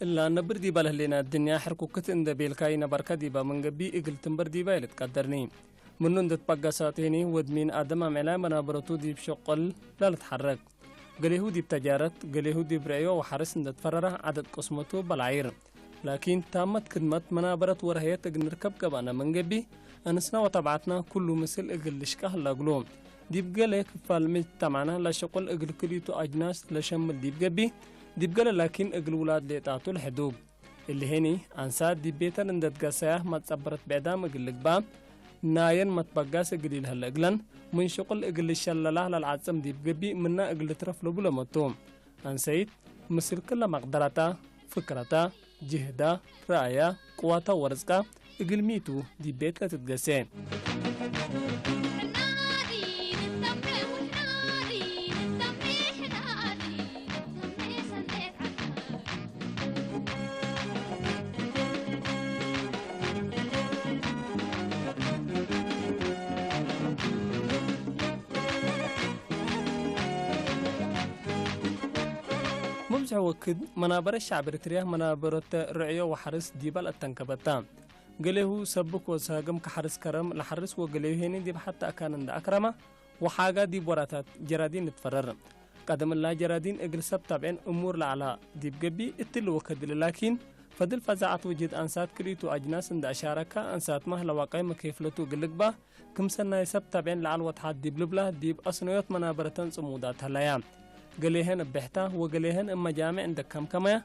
ላነብር ዲባ ለህሌና ድንያ ሕርኩክት እንደ ቤልካ ይነበርካ ዲባ መንገቢ እግል ትንበር ዲባ ይልትቀደርኒ። ምኑ እንደ ትጳጋሳት ሄኒ ወድሚን ኣደም ኣምዕላ መናበረቱ ዲብ ሸቆል ላልትሓረክ። ገሌሁ ዲብ ተጃረት፣ ገሌሁ ዲብ ርእዮ ወሓርስ እንደ ትፈረራ ዓደት ቅስመቱ በላዒር። ላኪን ታመት ክድመት መናበረት ወርህየት እግል ንርከብ ገባና መንገቢ፣ ኣንስና ወተብዓትና ኩሉ ምስል እግል ልሽቃ ህላግሉ። ዲብ ገሌ ክፋል ምጅተማዕና ለሸቁል እግል ክልኢቱ ኣጅናስ ለሸምል ዲብ ገቢ፣ ዲብ ገሌ ላኪን እግል ውላድ ሌጣቱ ለሕዱግ። እሊ ሄኒ፣ ኣንሳት ዲብ ቤተን እንደ ትገሰያ መጸበረት ብዕዳም እግል ልግባ፣ ናየን መትበጋስ እግል ኢልሀለ እግለን፣ ምን ሽቁል እግል ልሸለላ ለልዓጽም ዲብ ገቢ ምና እግል ልትረፍ ለቡ ለመቱ። ኣንሰይት፣ ምስል ክለ መቅደራታ፣ ፍክረታ፣ ጅህዳ፣ ረኣያ፣ ቅዋታ ወርጽቃ፣ እግል ሚቱ ዲብ ቤት ለትትገሴ። ሙብዝሕ ወክድ መናበረ ሻዕብ ኤርትርያ መናበረተ ርዕዮ ወሓርስ ዲባ ለአተንከበታ። ገሌሁ ሰብክ ወሳግም ከሓርስ ከረም ለሓርስ ወገሌሁ ሄኒ ዲብ ሓቲ ኣካን እንደ ኣክረማ ወሓጋ ዲብ ወራታት ጀራዲን ልትፈረር። ቀደም እላ ጀራዲን እግል ሰብ ታብዔን እሙር ለዓላ ዲብ ገቢ እትሊ ወከድል ላኪን ፈድል ፈዛዓት ውጅድ ኣንሳት ክልኢቱ ኣጅናስ እንደ ኣሻረካ ኣንሳት ማህለ ዋቃይ መከይፍለቱ እግል ልግባ ክምሰናይ ሰብ ታብዔን ለዓል ወትሓት ዲብ ልብላ ዲብ ኣስነዮት መናበረተን ጽሙዳት ሀለያ። ገሌሀን እብ ብሕታ ወገሌሀን እብ መጃምዕ እንደ ከምከመያ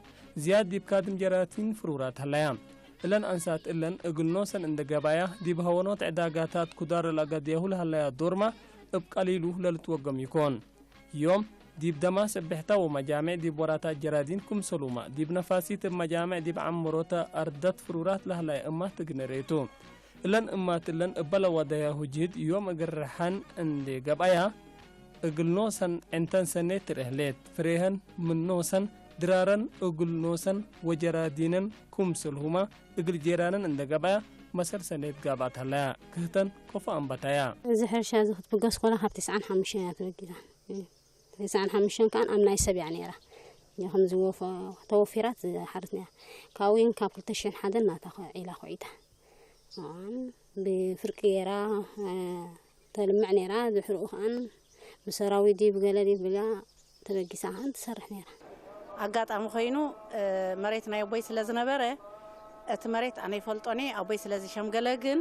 ዝያድ ዲብ ካድም ጀራቲን ፍሩራት ሀለያ። እለን ኣንሳት እለን እግል ኖሰን እንደ ገባያ ዲብ ሀወኖት ዕዳጋታት ኩዳር ለአጋድያሁ ለሀለያ ዶርማ እብ ቀሊሉ ለልትወገም ይኮን። ዮም ዲብ ደማስ እብ ብሕታ ወመጃምዕ ዲብ ወራታት ጀራዲን ክምሰሉማ ዲብ ነፋሲት እብ መጃምዕ ዲብ ዓምሮተ ኣርደት ፍሩራት ለሀለያ እማት እግል ንርኤቱ። እለን እማት እለን እበ ለወደያሁ ጅህድ ዮም እግል ርሐን እንዴ ገብአያ፣ እግል ኖሰን ዕንተን ሰኔት ትርኤ ህሌት። ፍሬሀን ምን ኖሰን ድራረን እግል ኖሰን ወጀራዲነን ክምሰልሁማ እግል ጄራነን እንዴ ገብአያ መሰል ሰኔት ጋብኣት ሀለያ። ክህተን ኮፎ ኣንበታያ። እዚ ሕርሻ እዚ ክትብገስ ኮላ ካብ ትስዓን ሓሙሽተን እያ ተበጊሳ። ትስዓን ሓሙሽተን ከኣን ኣብ ናይ ሰብ እያ ነይራ። እኛ ከምዚ ወፈ-፣ ተወፊራት ዝሓርት ነይራ። ካብኡ እውን ካብ ክልተ ሽሕን ሓደን ናታ ኸ-፣ ዒላ ኹዒታ። ኣን ብፍርቂ ገይራ፣ እ፣ ተልምዕ ነይራ። ድሕሪኡ ከኣን ብሰራዊት ድዩ ብገለ ድዩ ብላ ተበጊሳ ከኣን ትሰርሕ ነይራ። ኣጋጣሚ ኮይኑ፣ እ፣ መሬት ናይ ኣቦይ ስለ ዝነበረ፣ እቲ መሬት ኣነ ይፈልጦን እየ፣ ኣቦይ ስለ ዝሸምገለ ግን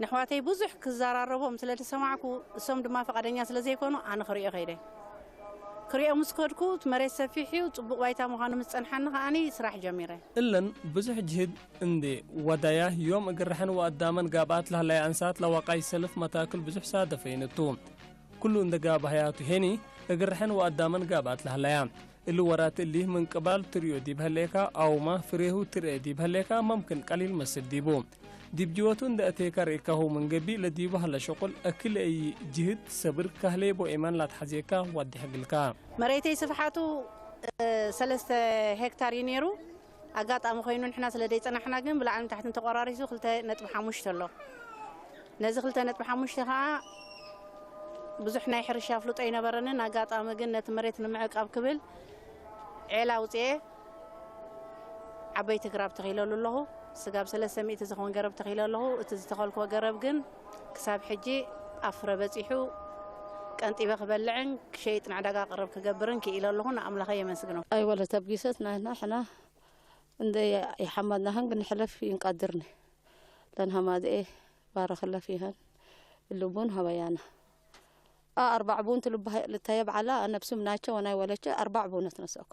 ንኣሕዋተይ ብዙሕ ክዘራረቦም ስለ ዝሰማዕኩ፣ እሶም ድማ ፍቓደኛ ስለ ዘይኮኑ፣ ኣነ ክርእዮ ከይደ። ክርእዮ ምስ ከድኩ፣ እቲ መሬት ሰፊሕ እዩ፣ ጽቡቕ ባይታ ምዃኑ ምስ ጸንሓኒ ከኣኒ ስራሕ ጀሚረ። እለን ብዙሕ ጅህድ እንዴ ወዳያ፣ ዮም እግርሕን ወኣዳመን ጋብኣት ለህላያ ኣንሳት ለዋቃይ ሰልፍ መታክል ብዙሕ ሳደፈይንቱ። ኩሉ እንደ ጋባህያቱ ሄኒ፣ እግርሕን ወኣዳመን ጋብኣት ለህላያ። እሊ ወራት እሊ ምን ቅባል ትርእዮ ዲብ ሀሌካ፣ ኣውማ ፍሬሁ ትርኤ ዲብ ሀሌካ፣ መምክን ቀሊል መስል ዲቡ። ዲብ ጅወቱ እንደ እቴካ ርኢካሁ ምን ገቢእ ለዲቡ ሀለ ሸቁል፣ እክለ እይ ጅህድ ሰብር ካህሌ ቦ ኤማን ላትሓዜካ ዋዲ ሕግልካ። መሬተይ ስፍሓቱ፣ እ፣ ሰለስተ ሄክታር እዩ ነይሩ። ኣጋጣሚ ኮይኑ ንሕና ስለ ደይጸናሕና ግን ብላዕልን ታሕትን ተቆራሪሱ ክልተ ነጥቢ ሓሙሽተ ኣሎ። ነዚ ክልተ ነጥቢ ሓሙሽተ ኸኣ ብዙሕ ናይ ሕርሻ ፍልጦ ኣይነበረንን። ኣጋጣሚ ግን ነቲ መሬት ንምዕቃብ ክብል ዔላ ኣውጽኤ ዓበይቲ ግራብ ተኺለሉ ኣለኹ። ስጋብ ሰለስተ ሚእቲ ዝኸውን ገረብ ተኺለ ኣለኹ። እቲ ዝተኸልክዎ ገረብ ግን ክሳብ ሕጂ ኣብ ፍረ በጺሑ ቀንጢበ ክበልዕን ክሸይጥ ንዕዳጋ ቅርብ ክገብርን ክኢለ ኣለኹ። ንኣምላኸ የመስግኖ። ኣይወለ ተብጊሰት ናህና ሕና እንደ የሓመድናህን ግንሕለፍ ይንቀድርኒ። ለንሃማድኤ ባረኽለፍ ይኸን ልቡን ሀበያና። አ ኣርባዕ ቡን ትልባህ ልታየብ ዓላ ነብስም ናቸ ወናይ ወለቸ ኣርባዕ ቡነት ነሰእኩ።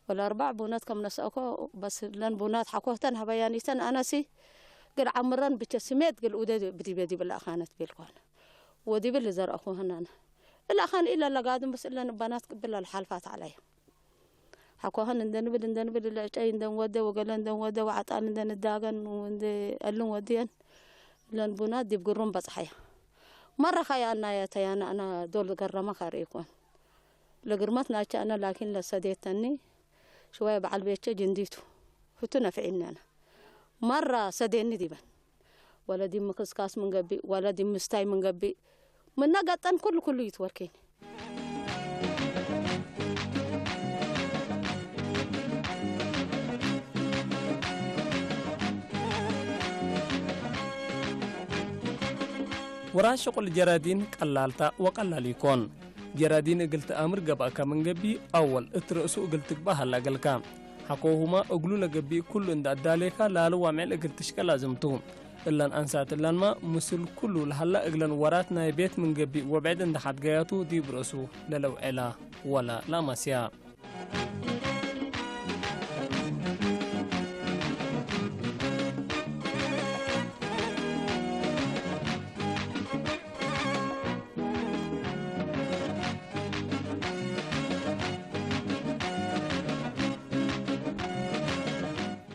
ወላ ኣርባዕ ቡነት ከም ነሰእኮ በስ ለን ቡናት ሓኮህተን ሀበያኒተን ኣነሲ ግል ዓምረን ብቸ ስሜት ግል ኡደ ብዲበ ዲብል ኣኻነት ቤልኳን። ወዲብል ልዘርአኹ ህናነ። እላኻን ኢለ ለጋድም ብስ እለን እባናት ቅብል ኣልሓልፋት ዓላየ። ሓኳኸን እንደንብል እንደንብል ለዕጨይ እንደንወደ ወገለ እንደንወደ ወዓጣን እንደንዳገን እንደ ኣልን ወድየን ለንቡና ዲብ ግሩም በጽሓያ። መረኻያ እናየ ተያና ኣና ዶል ገረመ ካርኢኮን። ለግርመት ናቸ ኣነ ላኪን ለሰዴተኒ ሽወየ በዓል ቤቸ ጅንዲቱ። ህቱ ነፍዒነነ። መራ ሰዴኒ ዲበን። ወለ ዲብ ምክስካስ ምን ገቢእ፣ ወለ ዲብ ምስታይ ምን ገቢእ። ምነ ገጠን ኩሉ ኩሉ ይትወርኬኒ። ወራሽ ሸቁል ጀራዲን ቀላልታ ወቀላል ይኮን። ጀራዲን እግል ተኣምር ገባእካ ምን ገቢ ኣወል እት ርእሱ እግል ትግባእ ሃላ ገልካ። ሓኮሁማ እግሉ ለገቢ ኩሉ እንዳ ኣዳሌካ ላልዋ ምዕል እግል ትሽቀል ኣዝምቱ። እላን ኣንሳት እላንማ ምስል ኩሉ ለሃላ እግለን ወራት ናይ ቤት ምን ገቢ ወብዕድ እንዳ ሓድገያቱ ዲብ ርእሱ ለለውዕላ ወላ ላማስያ።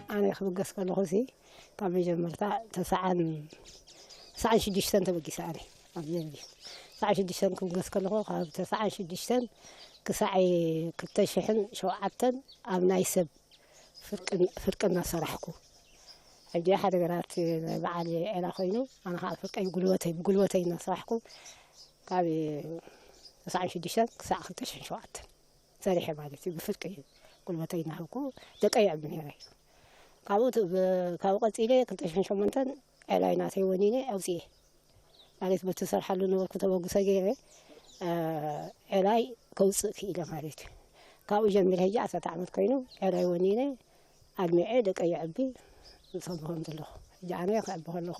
ኣነ ክብገስ ከለኹ ሲ ካብ መጀመርታ ተስዓን ተስዓን ሽዱሽተን ተበጊሰ ኣነ ኣብ ዘንቢል ተስዓን ሽዱሽተን ክብገስ ከለኹ ካብ ተስዓን ሽዱሽተን ክሳዕ ክልተ ሽሕን ሸውዓተን ኣብ ናይ ሰብ ፍርቂ እናሰራሕኩ ሕጂ ሓደ ግራት በዓል ዔላ ኮይኑ ኣነ ከዓ ፍርቀይ ጉልበተይ ብጉልበተይ እናሰራሕኩ ካብ ተስዓን ሽዱሽተን ክሳዕ ክልተ ሽሕን ሸውዓተን ሰሪሐ ማለት እዩ። ብፍርቂ ጉልበተይ እናሃብኩ ደቀይ የዕቢ ነይረ። ካብኡ ት- ብ- ካብኡ ቀፂለ ክልተ ሽሕን ሸሞንተን ዕላይ ናተይ ወኒነ ኣውፅኤ ማለት በቲ ዝሰርሓሉ ነበርኩ ተበግሶ ገይረ እ፣ ዕላይ ከውፅእ ክኢለ ማለት እዩ። ካብኡ ጀሚረ ሕጂ ዓሰርተ ዓመት ኮይኑ ዕላይ ወኒነ ኣልሚዐ ደቀይ የዕቢ ዝሰብኾም ዘለኹ። ሕጂ ኣነ ክዕቢ ከለኹ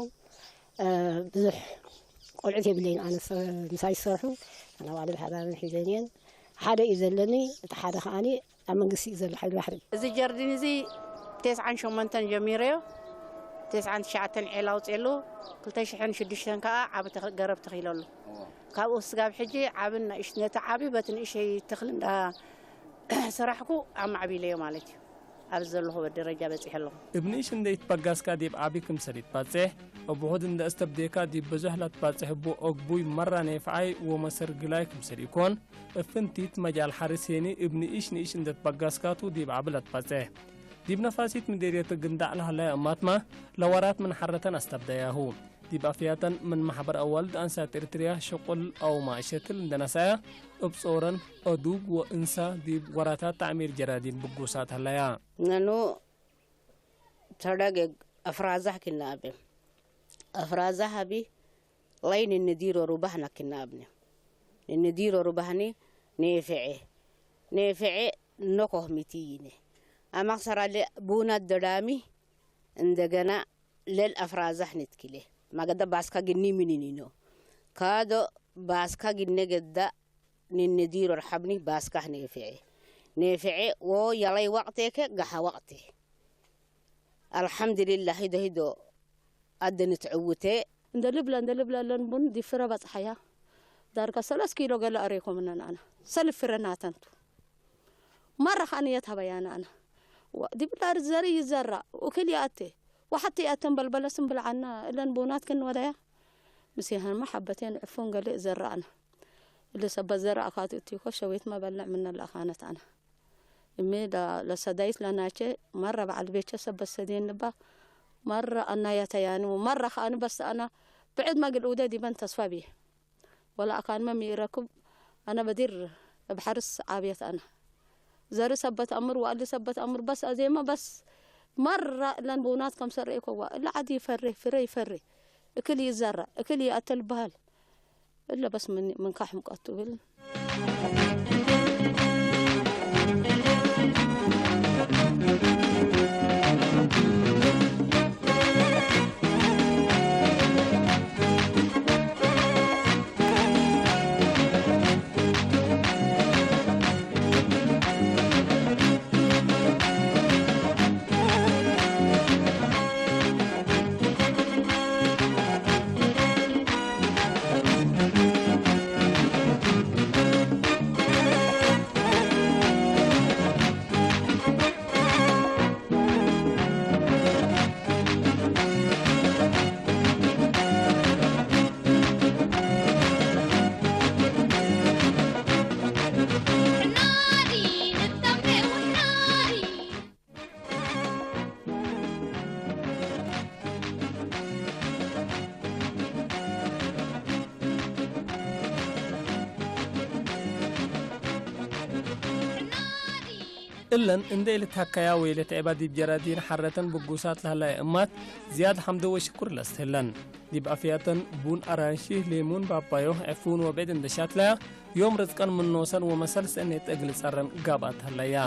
እ፣ ብዙሕ ቆልዑት የብለይን ኣነ ምሳይ ዝሰርሑ ኣነ ባዕለ ብሓዳርን ሒዘን እየን ሓደ እዩ ዘለኒ። እቲ ሓደ ከዓኒ ኣብ መንግስቲ እዩ ዘሎ ሓይሊ ባሕሪ። እዚ ጀርዲን እዚ ተስዓን ሸሞንተን ጀሚረዮ ተስዓን ትሽዓተን ዔላ ኣውፅኤሉ ክልተ ሽሕን ሽዱሽተን ከዓ ዓቢ ተኽ- ገረብ ተኺለሉ። ካብኡ ስጋብ ሕጂ ዓብን ንእሽ- ነቲ ዓቢ በቲ ንእሸይ ተኽሊ እንዳ ሰራሕኩ ኣማዕቢለዮ ማለት እዩ። ኣብዚ ዘለኹ ደረጃ በፂሐ ኣለኹ። እብ ንእሽ እንደ ይትበጋስካ ዲብ ዓቢ ክምሰል ይትባፅሕ፣ እብ ውሑድ እንደ እስተብዴካ ዲብ ብዙሕ ላትባፅሕ እቡ ኦግቡይ መራ ኔፍዓይ ወመሰር ግላይ ክምሰል ይኮን። እፍንቲት መጃል ሓርስ ሄኒ እብ ንኢሽ ንኢሽ እንደ ትበጋስካቱ ዲብ ዓቢ ለትባጽሕ። ዲብ ነፋሲት ምዴርየት ግንዳዕ ለሀለያ እማትማ ለወራት ምን ሐረተን አስተብደያሁ። ዲብ አፍያተን ምን ማሕበር አዋልድ አንሳት ኤርትርያ ሽቁል አውማ ሸትል እንደ ነሳያ እብ ጾረን አዱግ ወእንሳ ዲብ ወራታት ተዕሚር ጀራዲን ብጉሳት ሀለያ። ነኑ ተረገግ አፍራዛህ ክናአብ አፍራዛህ አቢ ላይ ንንዲሮ ሩባህና ክናአብኒ ንንዲሮ ሩባህኒ ኔፍዔ ኔፍዔ ኖኮህ ሚትይኒ አማክሰራለ ቡናት ደዳሚ እንደገና ለል አፍራዛህ ንትክሌ ማገዳ ባስካ ግኒ ምንኒኖ ካዶ ባስካ ግነ ገዳ ንንዲሮ ርሐብኒ ባስካህ ኔፍዔ ኔፍዔ ወ ያላይ ወቅቴከ ጋሓ ወቅቴ አልሐምድሊላህ ሂዶ ሂዶ አደ ንትዕውቴ። እንደ ልብለ እንደ ልብለ ለን ቡን ዲብ ፍረ በጽሐያ። ዳርጋ ሰለስ ኪሎ ገለ አሬኮምነን አነ። ሰልፍ ፍረ ናተንቱ። መረ ኻንየት ሀበያን አነ። ወ-፣ ዲብ ዳር ዘሪ ይዘራ፣ እክል ይአቴ። ወሐቴ ይአተን በልበለስን ብልዓና፣ እለን ቡናት ክንወደያ። ምስየሀንማ ሐበቴን ዕፉን ገሌ ዘራአነ። እሊ ሰበት ዘራእካቱ እቲኮ ሸዊት መበልዕ ምነ ለአካነት አነ። እሜ ለ-፣ ለሰዳይት ለናቼ መረ በዓል ቤቼ ሰበት ሰዴን ልባ መረ አናያተ ያኒ ወመረ ከአኒ በስ አና ብዕድ መግል ኡደ ዲበን ተስፋ ብዬ። ወላ አካንመ ሚኢረክብ አነ በዲር እብ ሐርስ ዓብየት አነ። ዘሪ ሰበት አምር ወአሊ ሰበት አምር በስ አዜመ በስ መረ እለን ቡናት ከምሰ ረኤኮዋ እለ ዓዲ ይፈሬ ፍሬ ይፈሬ እክል ይዘራ እክል ይአተል በሃል። እለ በስ ምን-፣ ምንካ ሕምቀቱ ብል። እለን እንዴ ኢልትሀከያ ወኢልትዔባ ዲብ ጀራዲን ሐረተን ብጉሳት ለህለየ እማት ዝያድ ሐምደ ወሽኩር ለአስትህለን። ዲብ ኣፍያተን ቡን፣ ኣራንሺ፣ ሌሙን፣ ባባዮ፣ ዕፉን ወብዕድ እንደ ሻትላያ፣ ዮም ርዝቀን ምኖሰን ወመሰል ሰኔት እግል ጸረን ጋብኣት ሀለያ።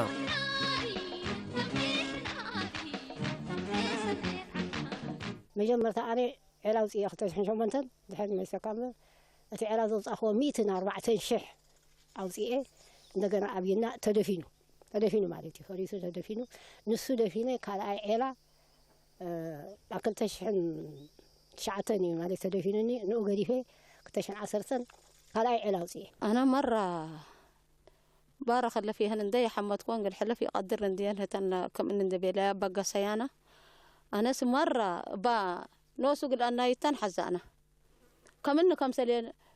መጀመርታ ኣነ ዔላ ኣውፅኤ ክልተ ሽሕን ሸሞንተን ድሕሪ መይሰካ እምበር፣ እቲ ዔላ ዘውፃእክዎ ሚእትን ኣርባዕተን ሽሕ ኣውፅኤ፣ እንደገና ኣብይና ተደፊኑ፣ ተደፊኑ ማለት እዩ፣ ፈሪሱ ተደፊኑ። ንሱ ደፊነ ካልኣይ ዔላ ኣብ ክልተ ሽሕን ትሽዓተን እዩ ማለት ተደፊኑኒ። ንኡ ገዲፈ ክልተ ሽሕን ዓሰርተን ካልኣይ ዔላ ኣውፅኤ። ኣነ መራ ባረ ከለፍ ይህን እንደ የሐመድኮን ግን ሕለፍ ይቀድር እንዲየን ህተን ከም እንደ ቤላ በገሰያና። ኣነስ መራ ባ ኖሱ ግል ኣናይተን ሐዛና ከምኒ ከምሰል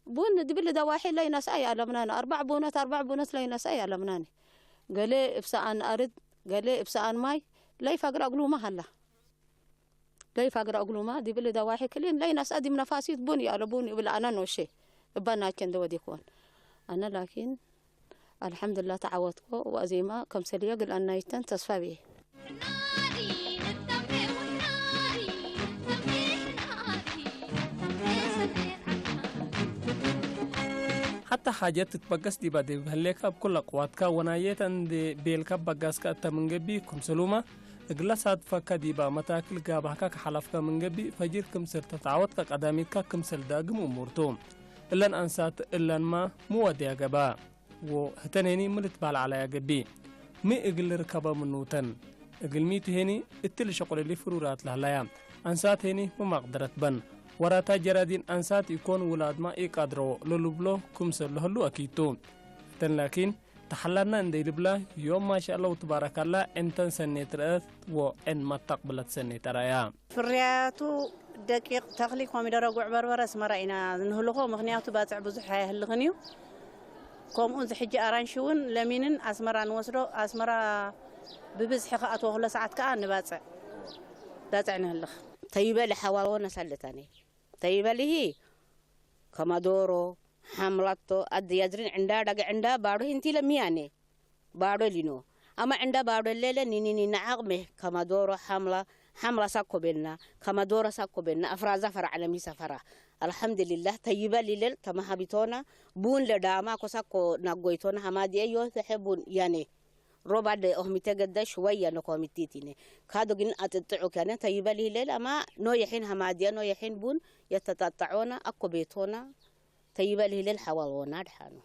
ቡን ድብል ደዋሒ ለይነስኣ ይኣለምናኒ። ኣርባዕ ቡነት ኣርባዕ ቡነት ለይነስኣ ይኣለምናኒ። ገሌ እብ ሰኣን ኣርድ፣ ገሌ እብ ሰኣን ማይ ለይፋግር ኣግሉማ ሃላ። ለይፋግር ኣግሉማ ድብል ደዋሒ ክሊን ለይነስኣ ዲም ነፋሲት ቡን ይኣለ ቡን ይብል ኣነ ኖሼ እባ ናቸ እንደ ወዲክወን። ኣነ ላኪን ኣልሐምዱላ ተዓወትኮ ወኣዜማ ከምሰልየ ግልኣናይተን ተስፋ ብየ። ሓታ ሓጀት ትትበገስ ዲባ ዲብ ህሌካ እብ ኩለ ቅዋትካ ወናየት እንዴ ቤልካ በጋስካ እተ ምንገቢ ክምሰሉማ እግላ ሳድፈካ ዲባ መታክል ጋባህካ ከሓላፍካ ምንገቢ ፈጅር ክምሰል ተተዓወትካ ቀዳሚትካ ክምሰል ዳግም እሙርቱ እለን ኣንሳት እለንማ ምወድያ ገባ። ወህተኔኒ ምልትባል ዓላያ ገቢ ሚ እግል ርከበ ምኑተን እግል ሚቱ ሄኒ እትል ሸቁልሊ ፍሩራት ለህላያ። ኣንሳት ሄኒ መማቅደረት በን ወራታ ጀራዲን ኣንሳት ኢኮን ውላድማ ኢቃድረዎ ለሉብሎ ክምሰል ለህሉ ኣኪቱ። ህተን ላኪን ተሓላና እንደይ ልብላ ዮም ማሻአላ ወትባረካላ ዕንተን ሰኔት ረአት ወዕን መታቅብለት ሰኔት ኣራያ። ፍርያቱ ደቂቕ ተኽሊ ኮሚደረ፣ ጉዕ በርበረ ኣስመራ ኢና ንህልኾ፣ ምኽንያቱ ባጽዕ ብዙሕ ኣየህልኽን እዩ። ከምኡ እዚ ሕጂ ኣራንሺ እውን ለሚንን ኣስመራ ንወስዶ፣ ኣስመራ ብብዝሒ ክኣትዎ ኩሎ ሰዓት ከኣ ንባጽዕ ባጽዕ ንህልኽ። ተይበል ሓዋዎ ነሳልታኔ ተይበልሂ ከማዶሮ ሓምላቶ ኣድ ያዝሪን ዕንዳ ዳገ ዕንዳ ባዶ ሂንቲ ለሚያኔ ባዶ ሊኖ። ኣማ ዕንዳ ባዶ ሌለ ኒኒኒ ንዓቕሜ ከማዶሮ ሓምላ ሓምላ ሳኮ ቤልና ከማዶሮ ሳኮ ቤልና ኣፍራዛ ፈራ ዓለሚ ሰፈራ። ኣልሓምድሊላህ ተይበ ሊለል ተማሃቢቶና ቡን ለዳማ ኮሳኮ ናጎይቶና ሃማዲኤ ዮተሐ ቡን ያኔ ሮባደ ኦህሚቴ ገደ ሽወያ ነኮሚቲቲኔ ካዶ ግን ኣጥጥዑ ከነ ተይበል ሂለል ኣማ ኖ የሒን ሃማዲያ ኖ የሒን ቡን የተጣጣዖና ኣኮ ቤቶና ተይበል ሂለል ሓዋልዎና ድሓኑ።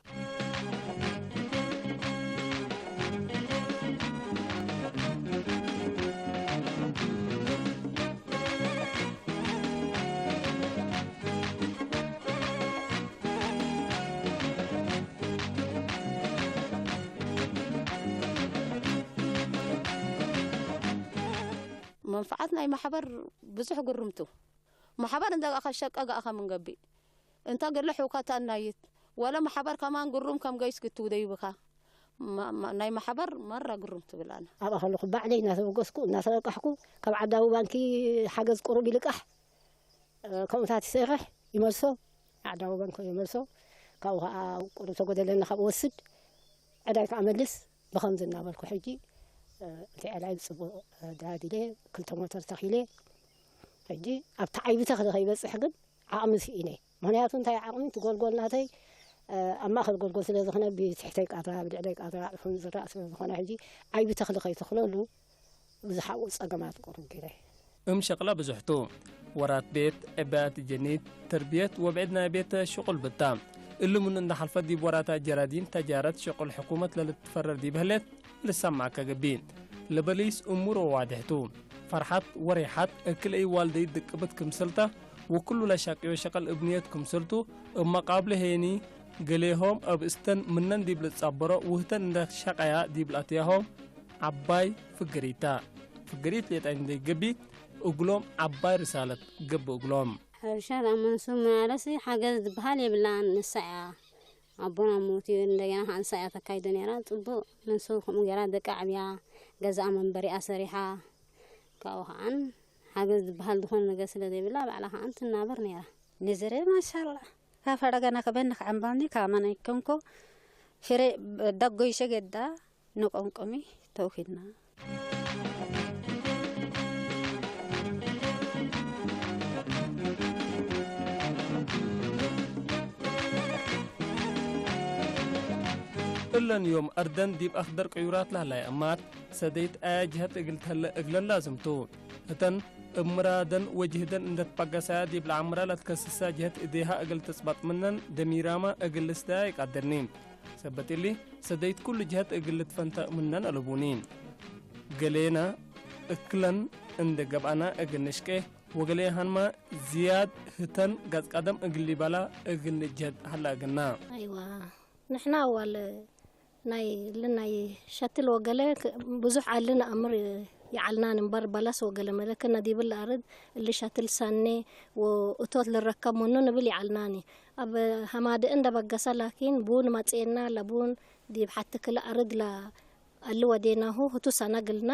መንፍዓት ናይ ማሕበር ብዙሕ ግርምቱ ማሕበር እንተ ገኣኸ ሸቀ ገኣኸ ምንገቢ እንተ ገለ ሕውካታ እናይት ወለ ማሕበር ከማን ግሩም ከም ገይስ ግትው ደይብካ ናይ ማሕበር መራ ግሩም ትብል ኣነ ኣብኣ ከለኹ ባዕለይ እናተበገስኩ እናተለቃሕኩ ካብ ዓዳዊ ባንኪ ሓገዝ ቁሩብ ይልቃሕ ከምኡታት ይሰርሕ ይመልሶ ኣዕዳዊ ባንኮ ይመልሶ ካብኡ ከዓ ቁሩብ ተጎደለና ካብ ወስድ ዕዳይ ከዓ መልስ ብኸምዚ እናበልኩ ሕጂ እቲ ዕዳይ ብፅቡቅ ዳዲለ ክልተ ሞተር ተኺለ ሕጂ ኣብቲ ዓይቢ ተኽሊ ከይበፅሕ ግን ዓቕሚ ስኢነ ምክንያቱ እንታይ ዓቕሚ እቲ ጎልጎል ናተይ ኣብ ማእኸል ጎልጎል ስለ ዝኾነ ብትሕተይ ቃድራ ብልዕለይ ቃድራ ዕፉን ዝራእ ስለ ዝኾነ ሕጂ ዓይቢ ተኽሊ ከይተኽለሉ ብዙሕ ኣብኡ ጸገማት ቁሩብ ገይረ። እም ሸቕላ ብዙሕቱ፣ ወራት ቤት፣ ዕባያት ጀኒት፣ ተርብየት ወብዕድ ናይ ቤት ሽቑል ብታ። እሊ ምኑ እንዳሓልፈት ዲብ ወራታ ጀራዲን ተጃረት ሽቑል ሕኩመት ለልትፈረር ዲብ ህሌት ልሰማዕካ ገቢ። ለበሊስ እሙሮ ዋድሕቱ። ፈርሓት ወሬሓት እክልኤይ ዋልደይ ድቅብት ክምስልታ ወኩሉ ለሻቅዮ ሸቐል እብ ንየት ክምስልቱ እብ መቃብሊ ሄኒ ገሌሆም እብ እስተን ምነን ዲብ ልጻበሮ ውህተን እንደ ሸቀያ ዲብ ለኣትያሆም ዓባይ ፍግሪታ ፍግሪት ሌጣ እንደ ገቢ እግሎም ዓባይ ርሳለት ገብ እግሎም። ሕርሻ ደኣ መንሱ መላለሲ ሓገዝ ዝበሃል የብላን። ንሳ እያ ኣቦና ሞትዩ እንደገና ከዓ ንሳ እያ ተካይዶ ነይራ። ፅቡቕ መንሱ ከምኡ ገይራ ደቂ ዓብያ ገዛኣ መንበሪኣ ሰሪሓ ካብኡ ከዓን ሓገዝ ዝበሃል ዝኾነ ነገር ስለ ዘይብላ ባዕላ ከዓን ትናበር ነይራ። ንዝረ ማሻላ ካፈ ዳገና ከበን ንክዓምባኒ ካመና ይከንኮ ሽረ ዳጎይ ሸገዳ ንቆምቆሚ ተውኪልና። እለን ዮም ኣርደን ዲብ ኣኽደር ቅዩራት ላህላይ እማት፣ ሰደይት ኣያ ጅሀት እግል ተለ እግለን ላዝምቱ። እተን እብ ምራደን ወጅህደን እንደትባገሳያ ዲብ ለዐምራ ለትከስሳ ጅሀት እዴሃ እግል ትጽበጥ ምነን ደሚራማ እግል ልስዳያ ይቃደርኒ። ሰበት እሊ፣ ሰደይት ኩሉ ጅሀት እግል ልትፈንተእ ምነን አለቡኒ። ገሌና እክለን እንደ ገብአና እግል ንሽቄ፣ ወገሌ ሃንማ ዝያድ ህተን ጋጽቃደም እግል ሊበላ እግል ንጀድ ሀላ እግልና። ኣይዋ፣ ንሕና እዋል ናይ ልን ናይ ሸትል ወገለ ክ-፣ ብዙሕ ኣልን ኣምር ይዓልናን እምበር በለስ ወገለ መለክና ዲብል ኣርድ እሊ ሸትል ሰኔ ወእቶት ልረከብ ምኑ ንብል ይዓልናኒ። ኣብ ሀማድእ እንደ በገሰ ላኪን ቡን መጽኤና ለቡን ዲብ ሓቲ ክል ኣርድ ለ ኣሊ ወዴናሁ ህቱ ሰነግልና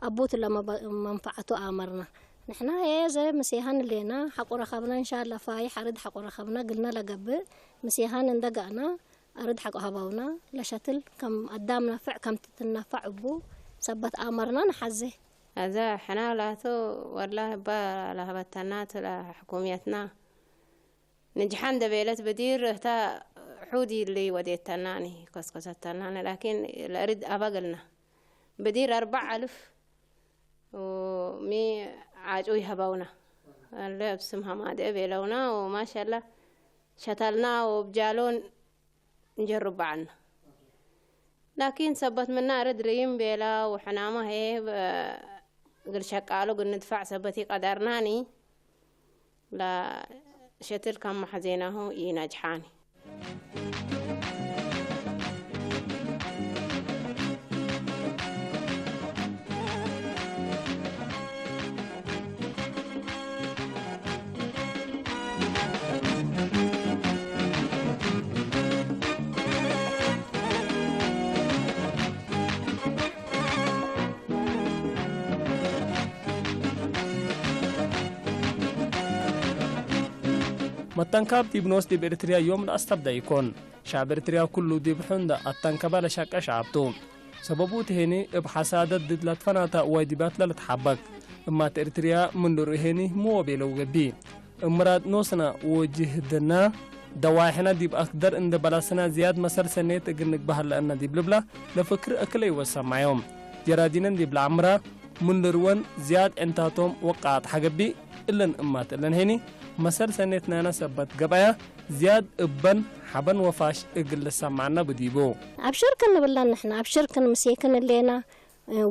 ኣቡት ለመንፈዓቱ ኣመርና። ንሕና የዘ ምስየሃን ሌና ሓቁ ረኸብና እንሻላ ፋይ ሓርድ ሓቁ ረኸብና ግልና ለገብእ ምስየሃን እንደጋእና ኣርድ ሓቁ ሃባውና ለሸትል ከም ኣዳም ነፍዕ ከም ትትነፋዕ እቡ ሰበት ኣመርና ንሓዜ። ኣዛ ሕና ላቱ ወላ ህባ ለሀበተና ትለ ሕኩምየትና ንጅሓን ደቤለት ብዲር እታ ሑድ ይልይ ወዴተናኒ ኮስኮሰተናኒ ላኪን ለእርድ ኣበግልና ብዲር ኣርባዕ ኣልፍ ሚ ዓጩ ይሀበውና። ኣለ ኣብ ስም ሀማደ ቤለውና ወማሻላ ሸታልና ወብጃሎን እንጀርባዓና። ላኪን ሰበት ምና እርድ ርይም ቤላ ወሕናማ ሄ እግል ሸቃሎ ግንድፋዕ ሰበት ይቀደርናኒ። ለሸትል ከም ማሕዜናሁ ኢነጅሓኒ። መተንካብ ዲብ ኖስ ዲብ ኤርትርያ ዮም ለኣስተብዳ ኢኮን። ሸዕብ ኤርትርያ ኩሉ ዲብ ሕንደ ኣተንከባ ለሻቀ ሸዕብ ቱ። ሰበቡ ትሄኒ እብ ሐሳደት ድድ ለትፈናታ ዋጅባት ለልትሓበክ። እማት ኤርትርያ ምን ልርኡ ሄኒ ምዎ ቤለው ገቢ። እምራድ ኖስና ወጅህድና ደዋሕና ዲብ ኣክደር እንደ በላስና ዝያድ መሰል ሰኔት እግል ንግባህ ለእና ዲብ ልብላ ለፍክር እክለ ይወሰማዮም። ጀራዲነን ዲብ ለዓምራ ምን ልርወን ዝያድ ዕንታቶም ወቃዓት ሓገቢ እለን እማት እለን ሄኒ መሰል ሰኔት ናና ሰበት ገብኣያ ዝያድ እበን ሓበን ወፋሽ እግል ልሰማዕና ብዲቡ። ኣብሽር ክንብለን ንሕና ኣብሽር ክንምሴክን እሌና።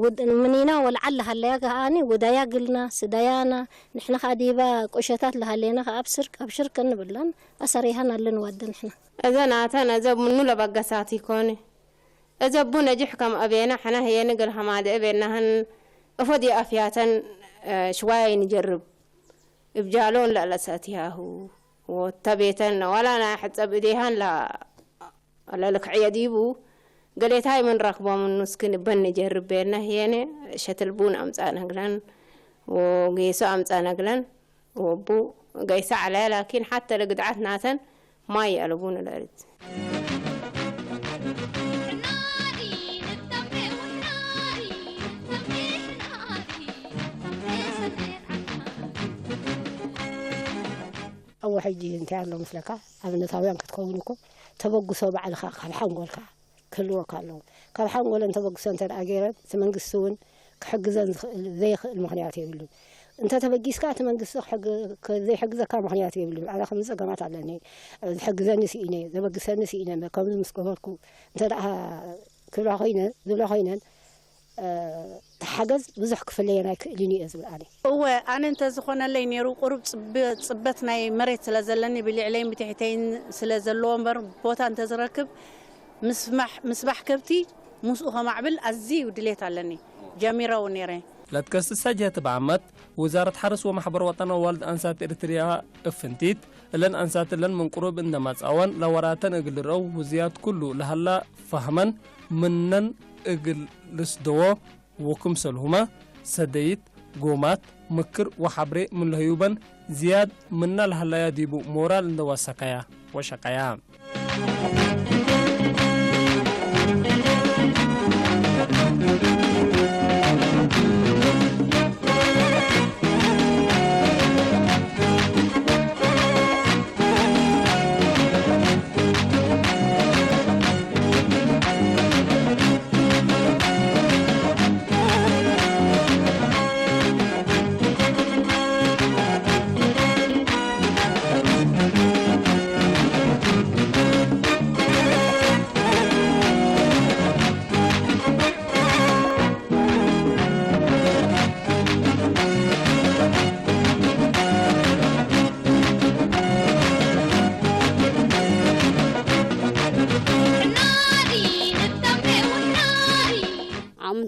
ውድ-፣ ምኒና ወልዓል ለሃለያ ከኣኒ ውዳያ ግልና ስዳያና። ንሕና ከኣ ዲባ ቁሸታት ለሃሌና ከኣ ኣብስር-፣ ኣብሽር ክንብለን ኣሰሪሃን ኣልን ወድ ንሕና። እዘ ናተን እዘ ምኑ ለበገሳት ይኮኒ። እዘ ቡ ነጅሕ ከም ኣቤና ሕነ ህየኒ ግል ሐማደ እቤናህን እፎድ የኣፍያተን፣ እ፣ ሽዋያ ይንጀርብ። እብጃሎን ለለሰትያሁ ወተቤተን ዋላ ናይ ሕጸብ እዴሃን ላ-፣ ለልክዕየ ዲቡ ገሌታይ ምን ረክቦም ኑስክን በን ንጀርብ ቤና ህየነ ሸትል ቡን ኣምጻ ነግለን ወጌሶ ኣምጻ ነግለን ወቡ ገይሳ ዓለ ላኪን ሓተ ለግድዓት ናተን ማይ ኣልቡን ለርት። እወ ሕጂ እንታይ ኣሎ መስለካ ኣብነታውያን ክትከውን እኮ ተበግሶ ባዕልኻ ካብ ሓንጎልካ ክህልወካ ኣለዎ። ካብ ሓንጎለን ተበግሶ እንተ ደኣ ገይረን እቲ መንግስቲ እውን ክሕግዘን ዝኽእል ዘይኽእል ምኽንያት የብሉን። እንተ ተበጊስካ እቲ መንግስቲ ክሕግ-፣ ክ-፣ ዘይሕግዘካ ምኽንያት የብሉን። ኣነ ከምዚ ጸገማት ኣለኒ፣ ዝሕግዘኒ ስኢነ፣ ዘበግሰኒ ስኢነ፣ ከምዚ ምስ ገበርኩ እንተ ደኣ ክብላ ኮይነ፣ ዝብላ ኮይነን፣ እ፣ እቲ ሓገዝ ብዙሕ ክፍለየን ኣይክእልን እየ ዝብል ኣነ። እወ፣ ኣነ እንተዝኾነለይ ነይሩ፣ ቁሩብ ጽብ-፣ ጽበት ናይ መሬት ስለ ዘለኒ፣ ብልዕለይን ብትሕተይን ስለ ዘለዎ እምበር፣ ቦታ እንተዝረክብ፣ ምስማሕ-፣ ምስባሕ ከብቲ ምስኡ ከማዕብል ኣዝዩ ድሌት ኣለኒ። ጀሚረ እውን ነይረ። ለትከስሳ ጀህት ብዓመት፣ ውዛረት ሓርስ ወማሕበር ወጠን ኣዋልድ ኣንሳት ኤርትርያ እፍንቲት፣ እለን ኣንሳት እለን ምን ቁሩብ እንደ መጻወን፣ ለወራተን እግል ልርአው ውዝያት ኩሉ ለሀላ ፈህመን ምነን እግል ልስደዎ፣ ወክምሰልሁመ ሰደይት፣ ጎማት፣ ምክር ወሓብሬ ምን ለህዩበን ዝያድ ምና ለሀላያ ዲቡ ሞራል እንደ ወሰከያ ወሸቀያ።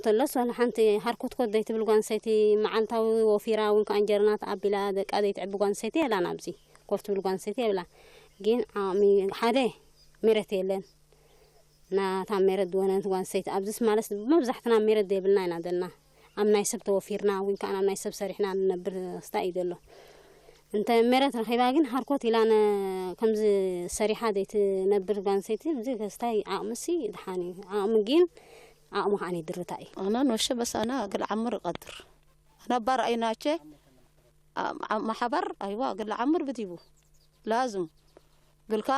ዘሎስ ዋላ ሓንቲ ሃርኮትኮት ዘይትብል ጓል ኣንስተይቲ፣ መዓልታዊ ወፊራ እውን ከኣ እንጀርና ተኣቢላ ደቃ ዘይትዕቢ ጓል ኣንስተይቲ የላን። ኣብዚ ኮፍ ትብል ጓል ኣንስተይቲ የብላ። ግን ዓቕሚ ሓደ ሜረት የለን። ናታ ሜረት ዝወነነት ጓል ኣንስተይቲ ኣብዚስ ማለት መብዛሕትና ሜረት ዘይብልና ኢና ዘለና። ኣብ ናይ ሰብ ተወፊርና ወይ ከኣ ኣብ ናይ ሰብ ሰሪሕና ንነብር ክስታይ እዩ ዘሎ። እንተ ሜረት ረኺባ ግን ሃርኮት ኢላ ነ-፣ ከምዚ ሰሪሓ ዘይትነብር ጓል ኣንስተይቲ እዚ ክስታይ ዓቕምሲ ድሓን እዩ። ዓቕሚ ግን ዓቕሚ ከኣ ይድርታ እዩ። أنا نوشة، بس أنا أقل عمر قدر. أنا بار أي ناتشة، ع-، ع-، محبر، أيوة، أقل عمر بديبو. لازم. قل كا،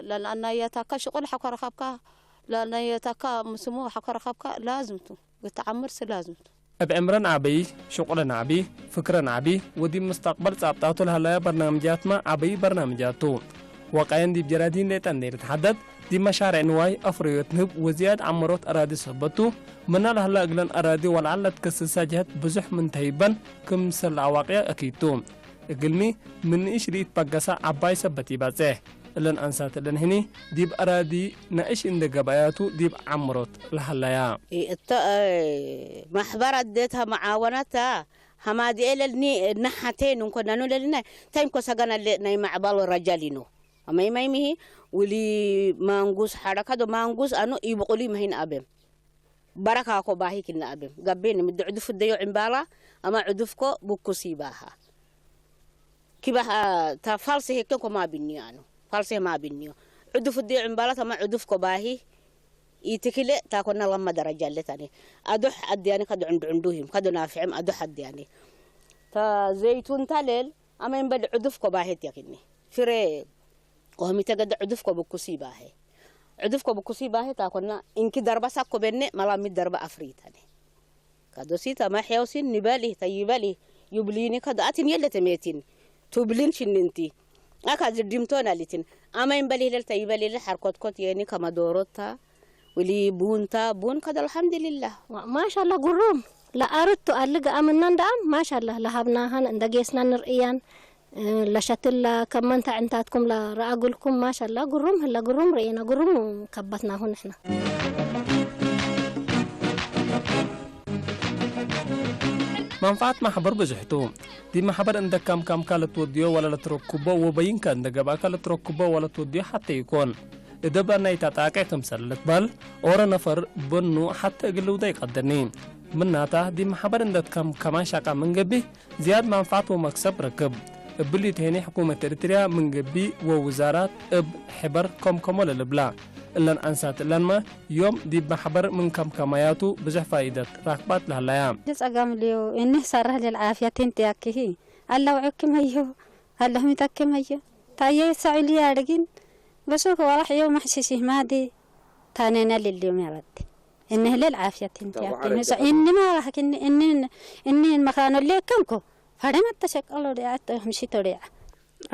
لأن أنا يتاكا شغل حكا رخبكا، لأن يتاكا مسمو حكا رخبكا، لازم تو. قلت عمر سي لازم تو. እብ ዕምረን ዓብዪ፣ ሽቑለን ዓቢ፣ ፍክረን ዓቢ፣ ወዲብ ምስተቕበል ጻብጣቱ ለሃለያ በርናምጃትማ ዓብዪ በርናምጃቱ። ወቃየን ዲብ ጀራዲን ሌጠን ደይር ተሓደድ፣ ዲብ መሻርዕ ንዋይ ኣፍረዮት ንህብ ወዝያድ ዓመሮት ኣራዲ ሰበቱ፣ ምና ለሃላ እግለን ኣራዲ ወልዓለት ከስሳ ጀህት ብዙሕ ምን ተሂበን ክምሰል ኣዋቅያ ኣኪቱ። እግልሚ ምን ንእሽ ርኢት በገሳ ዓባይ ሰበት ይባጽሕ። እለን ኣንሳት እለን ህኒ ዲብ ኣራዲ ናእሽ እንደ ገባያቱ ዲብ ዓመሮት ለሃላያ። እተ ማሕበር ኣደታ መዓወናታ ሃማዲኤ ለልኒ እናሓቴን እንኮ ናኑ ለልና ታይንኮ ሰጋና ለ ናይ ማዕባል ረጃሊኖ ኣማይ ማይ ሚሂ ውሊ ማንጉስ ሓረካዶ ማንጉስ ኣኑ ይብቁሊ መሂን ኣበም በረካ ኮ ባሂ ክልና ኣበም ጋቤን ምድ ዕዱፍ ደዮ ዕምባላ ኣማ ዕዱፍኮ ብኩስ ይባሃ ኪባሃ ታ ፋልሰ ሄከን ኮ ማቢኒ ኣኑ ፋልሰ ማቢኒዮ ዕዱፍ ደዮ ዕምባላ ኣማ ዕዱፍኮ ባሂ ኢትክለ ታኮና ለማ ደረጃ ኣለታኒ ኣዱሕ ኣዲያኒ ከዶ ዕንዱ ዕንዱ ሂም ከዶ ናፍዕም ኣዱሕ ኣዲያኒ ታ ዘይቱን ታለል ኣመን በድ ዕዱፍ ኮ ባሄት ያኪኒ ፍሬ ኮሚተ ገደ ዕዱፍ ኮ ብኩሲ ባሄ ዕዱፍ ኮ ብኩሲ ባሄ ታኮና እንኪ ደርባ ሳኮ በነ መላ ሚ ደርባ ኣፍሪታኒ ከዶሲ ተማሕያውሲን ኒበሊ ተይበሊ ዩብሊኒ ከዶ ኣትን የለ ተሜቲን ቱብሊን ሽንንቲ ኣካ ዝዲምቶን ኣሊትን ኣመን በሊ ለል ተይበሊ ለል ሓርኮትኮት የኒ ከመዶሮታ ولي بون تا بون قد الحمد لله. ما شاء الله قروم. لا أردت ألقى أمنا دام ما شاء الله لهبناهن عند جيسنا نرئيان. لشتل كمان تا عنتاتكم لا رأقولكم ما شاء الله قروم هلا قروم رئينا قروم كبتناهن إحنا. መንፍዓት ማሕበር ብዙሕቱ። ዲ ማሕበር እንደ ካምካምካ ለትወድዮ ወላ ለትረክቦ ወበይንካ እንደ ገባእካ ለትረክቦ ወላ ለትወድዮ ሓተ ይኮን። እደባ ናይታ ጣቅዕ ክምሰል ልትበል ኦረ ነፈር በኑ ሓተ እግል ልውዳ ይቀደኒ። ምናታ ዲ ማሕበር እንደት ከም ከማን ሻቃ ምን ገቢህ ዝያድ መንፍዓት ወመክሰብ ረክብ። እብሊ ተሄኒ ሕኩመት ኤርትርያ ምን ገቢ ወውዛራት እብ ሕበር ከምከሞ ለልብላ። እለን ኣንሳት እለንመ ዮም ዲብ ማሕበር ምን ከምከማያቱ ብዙሕ ፋኢደት ራክባት ለህላያ። ጸጋም ልዮ እኒህ ሳራህ ለልዓፍያ ቴንት ያክሂ አላው ዕክም ሀዮ አላህ ሚታክም ሀዮ ታየ ሰዑሊ ያደግን በሶ ከዋራሕ ዮ ማሕሲሲ ማዲ ታነና ልልዮም ያበድ እነህ ለል ዓፍያ ቴንት ያክሂ ንጸ እኒ ማራህ እኒ እኒ እኒ መኻኖ ለከምኮ ፈደመት ተሸቀሎ ዲያ ምሽቶ ዲያ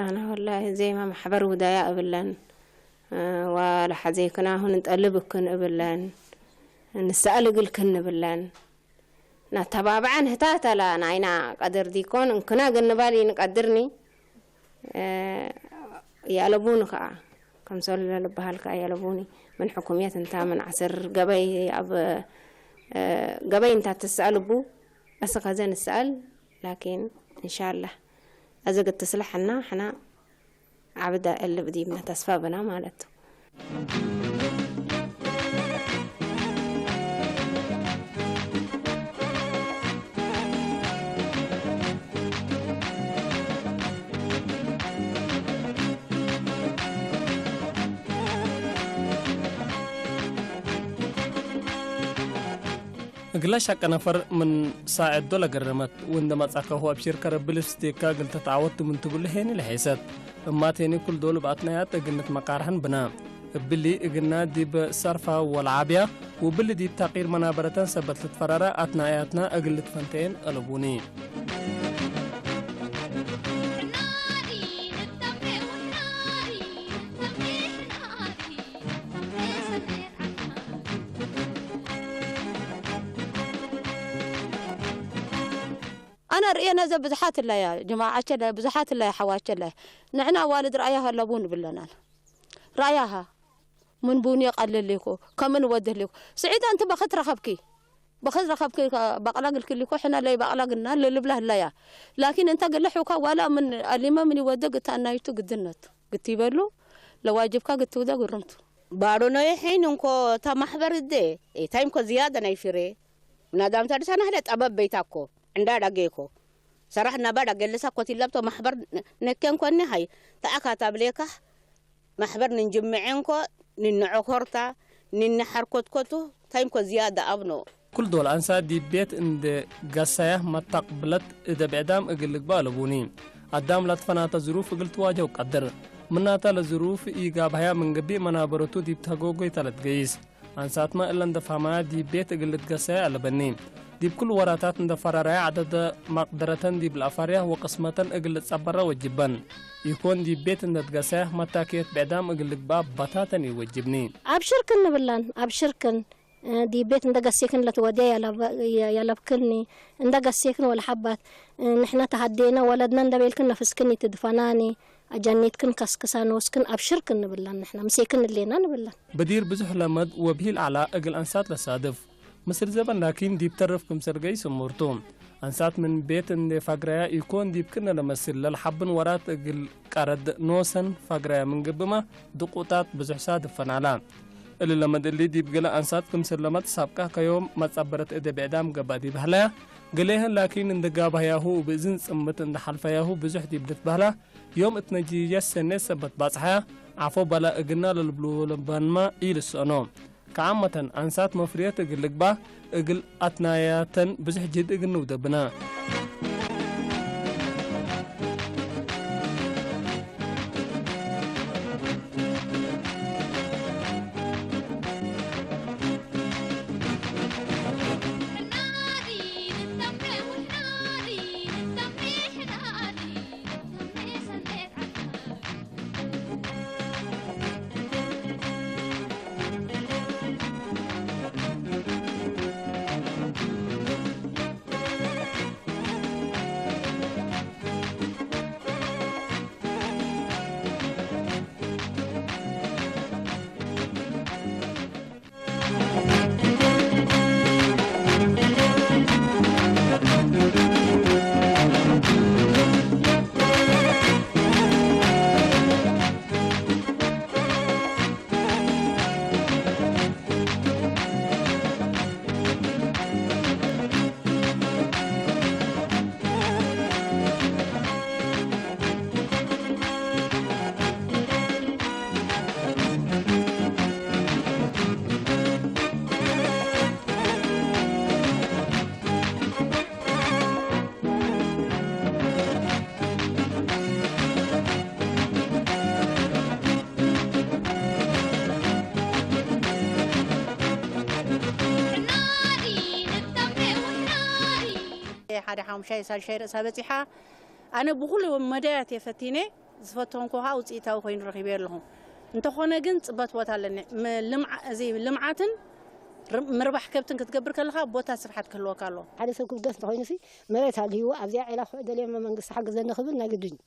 ኣነ ወላሂ ዜማ ማሕበር ውዳያ እብለን ዋላ ሓዘይክና ሁን እንጠልብክን እብለን ንሰኣል እግልክን እብለን ናተባብዐን ህታተላ ናይና ቀድር ዲኮን እንክና ግንባል ይንቀድርኒ ያለቡኒ ከዓ ከምሰሉ ለልበሃል ከዓ ያለቡኒ ምን ሕኩምየት እንታ ምን ዓስር ገበይ ኣብ ገበይ እንታ ትሰኣልቡ እስከ ዘንሰኣል ላኪን እንሻላህ እዚ ግትስልሐና ሕና ዓብዳ እልብ ዲብና ተስፋ ብና ማለት እግላ ሻቀ ነፈር ምን ሳዕዶ ለገረመት ወንደ መጻከሁ አብሽር ከረብል ስቴካ እግል ተትዓወት ምን ትብሉ ሄኒ ለሐይሰት እማት ሄኒ ኩል ዶል ብኣትናያት እግነት መቃርሐን ብና እብሊ እግና ዲብ ሰርፋ ወልዓብያ ወብሊ ዲብ ታቂር መናበረተን ሰበት ልትፈራራ ኣትናያትና እግል ልትፈንተየን ጠለቡኒ። ኣነ ርእየ ነዘ ብዙሓት እለያ ጅማዓቸ ለያ ብዙሓት እለያ ሓዋቸ ለያ ንሕና ኣዋልድ ረኣያ ኣለቡ ንብለናል ረኣያሃ ምን ቡኒ ቀልል ሊኩ ከምን ወድህ ሊኩ ስዒዳ እንቲ በኽት ረኸብኪ ብኸዝ ረኸብኪ ባቕላ ግልክሊኮ ሕና ለይ ባቕላ ግና ለልብላ ህላያ። ላኪን እንተ ገለሕውካ ዋላ ምን ኣሊመ ምን ይወደግ እታ እናይቱ ግድነት ግትይበሉ ለዋጅብካ ግትውደ ግርምቱ። ባሮኖ የሐይን እንኮ እታ ማሕበር እደ ታይምኮ ዝያደ ናይ ፊሬ ምናዳምታ ድሳና ህለ ጠበብ በይታኮ ዕንዳ ዳጌኮ ሰራሕ እናባ ዳጌልሳ ኮት ይለብቶ ማሕበር ነኬን ኮኒ ሃይ ተኣካ ታብሌካ ማሕበር ንንጅምዔ እንኮ ንንዐኾርታ ንንሓርኮትኮቱ ታይምኮ ዝያደ ኣብኖ። ኩል ዶል ኣንሳ ዲብ ቤት እንደ ጋሳያ መታቅብለት እደ ብዕዳም እግል ልግባእ ለቡኒ። ኣዳም ላትፈናተ ዝሩፍ እግል ትዋጀው ቀድር። ምናተ ለዝሩፍ ኢጋብሃያ ምን ገቢእ መናበረቱ ዲብ ተጎጎይታ ለትገይስ። ኣንሳትመ እለ እንደ ፋማያ ዲብ ቤት እግል ልትገሳያ ኣለበኒ። ዲብ ኩል ወራታት እንደ ፈራራያ ዓደደ ማቅደረተን ዲብ ለኣፋርያ ወቅስመተን እግል ልትጸበራ ወጅበን። ኢኮን ዲብ ቤት እንደ ትገሳያ መታክየት ብዕዳም እግል ልግባእ ባታተን ኢወጅብኒ። ኣብ ሽርክን ንብላን፣ ኣብ ሽርክን እ፣ ዲብ ቤት እንደ ገሴክን ለትወድያ ያለብ-፣ ያ-፣ ያለብክኒ፣ እንደ ገሴክን ወለ ሐባት፣ እ፣ ንሕና ተሃዴነ ወለድና እንደ ቤልክን ነፍስክን ይትድፈናኒ፣ ኣጃኒትክን ከስክሳ ንወስክን ኣብሽርክን ንብላን ንሕና ምሴክን እሌና ንብላን። በዲር ብዙሕ ለመድ ወብሂል ዓላ እግል ኣንሳት ለሳድፍ። ምስል ዘበን ላኪን ዲብ ተርፍ ክምሰል ገይስ እሙርቱ። ኣንሳት ምን ቤት እንደ ፋግራያ ኢኮን ዲብ ክነ ለመስል ለልሓብን ወራት እግል ቀረድ ኖሰን ፋግራያ ምን ግብማ ድቁጣት ብዙሕ ሳድፈን ዓላ። እሊ ለመድ እሊ ዲብ ገለ ኣንሳት ክምሰል ለመድ ሳብቃ ከዮም መጻበረት እደ ብዕዳም ገባ ዲብ ህላያ፣ ገሌህን ላኪን እንደ ጋባህያሁ ብእዝን ጽምት እንደ ሓልፈያሁ ብዙሕ ዲብ ልትበህላ፣ ዮም እት ነጂጀ ሰኔ ሰበት ባጽሓያ፣ ዓፎ በላ እግና ለልብሉ ለባንማ ኢልሰኖ። ከዓመተን ኣንሳት መፍርየት እግል ልግባ፣ እግል ኣትናያተን ብዙሕ ጅህድ እግል ንውደብና። ሓደ ሓሙሻይ ሳልሻይ ርእሳ በጺሓ። ኣነ ብኹሉ መዳያት እየ ፈቲነ፣ ዝፈተንኩ ከዓ ውፅኢታዊ ኮይኑ ረኺበ ኣለኹ። እንተኾነ ግን ፅበት ቦታ ኣለኒ። ም-፣ ልምዓ-፣ እዚ ልምዓትን ር-፣ ምርባሕ ከብትን ክትገብር ከለኻ ቦታ ስፍሓት ክህልወካ ኣለዎ። ሓደ ሰብ ክብገስ እንተኾይኑ ሲ መሬት ኣልሂዎ ኣብዚኣ ዒላ ክውዕደል እየ እሞ መንግስቲ ሓግዘኒ ክብል ናይ ግድን እዩ።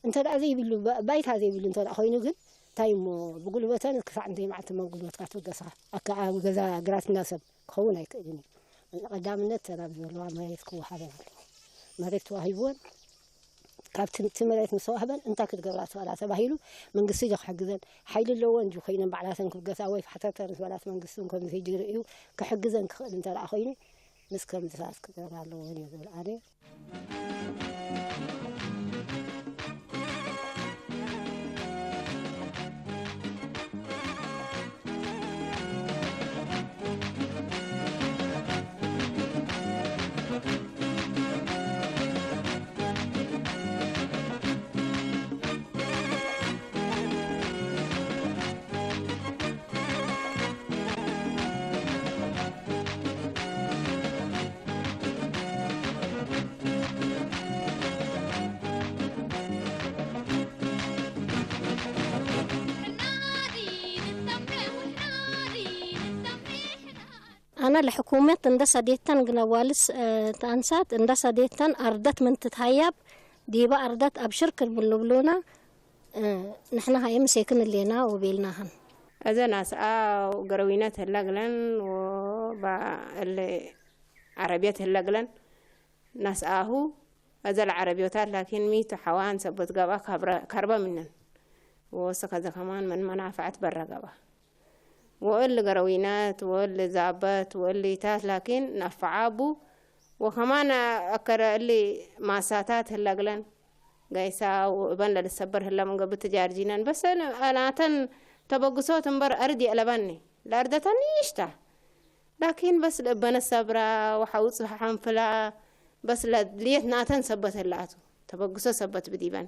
እንተ ደኣ ዘይብሉ፣ ባ-፣ ባይታ ዘይብሉ እንተ ደኣ ኮይኑ ግን እንታይ እሞ ብጉልበተን ክሳዕ እንተይ መዓልቲ እሞ ብጉልበትካ ትብገስኻ። ኣካ ኣብ ገዛ ግራትና ሰብ ክኸውን ኣይክእልን እዩ። ቀዳምነት ተን ኣብ ዘለዋ መሬት ክወሃበን ኣለዎ። መሬት ተዋሂብወን ካብቲ እቲ መሬት ምስ ተዋህበን እንታይ ክትገብራ ትኽእላ ተባሂሉ መንግስቲ ዶ ክሕግዘን ሓይሊ ኣለወን ድዩ ኮይነን ባዕላተን ክብገሳ ወይ ፋሕተተን ዝበላት መንግስቲ እውን ከምዚ ሕጂ ርእዩ ክሕግዘን ክኽእል እንተ ደኣ ኮይኑ ምስ ከምዚ ሰባት ክገብራ ኣለወን እየ ዝብል ኣነ። ኣና ለሕኩመት እንደ ሰዴተን ግነ ዋልስ፣ እ፣ ተአንሳት እንደ ሰዴተን አርደት ምን ትትሀያብ ዲበ አርደት አብሽር ክብል ብሉና፣ እ፣ ንሕና ሀይ ምሴክን እሌና ወቤልናህን። እዘን አስአ ገረዊነት ህላ ግለን ወ-፣ ባ እለ ዓረብየት ህለግለን ናስኣሁ እዘል ዓረብዮታት ላኪን ሚቱ ሓዋን ሰቦት ገባ ካብረ-፣ ከርበ ምነን ወሰ ከዘ ከማን መን መናፈዐት በረ ገባ ወእል ገረዊነት ወእል ዛበት ወእል ይታት ላኪን ናፈዓቡ ወከማን ኣከረ እሊ ማሳታት ህለግለን ጋይሳ ወእበን ለልሰበር ህላ መንገብ ተጃርጂነን በሰ ናተን ተበግሶት እምበር ኣርድ የዕለበኒ ለእርደተኒ ይሽታ ላኪን በስ ለእበነ ሰብራ ወሓውጽ ሓንፍላ በስ ለድልየት ናተን ሰበት ህላቱ ተበግሶ ሰበት ብዲበን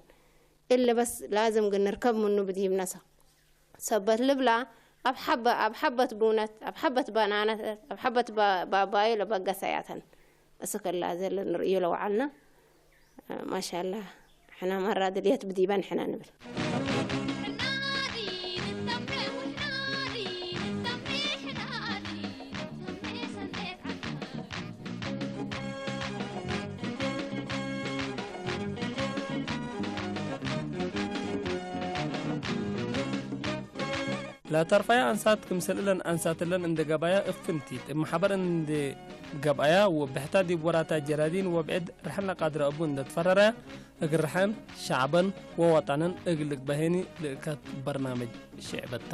እለ በስ ላዝም ግን ንርከብ ምኑ ብዲብ ነሳ ሰበት ልብላ ኣብ ሓበ-፣ ኣብ ሓበት ብውነት ኣብ ሓበት ባናነት ኣብ ሓበት ባ-፣ ባባዮ ለበገሰያተን እስ ከላ ዘለ ንርእዮ ለወዓልና ማሻላ ሕና ማራ ድልየት ብዲበን ሕና ንብል። ለተርፋያ ኣንሳት ክምስል እለን ኣንሳት እለን እንደ ገባያ እፍንቲት እብ ማሕበር እንደ ገባያ ወብሕታ ዲብ ወራታ ጀራዲን ወብዕድ ርሕና ቃድረ እቡ እንደ ትፈረረ እግርሐን ሻዕበን ወወጣነን እግልግ በሄኒ ልእከት በርናመጅ ሽዕበታ።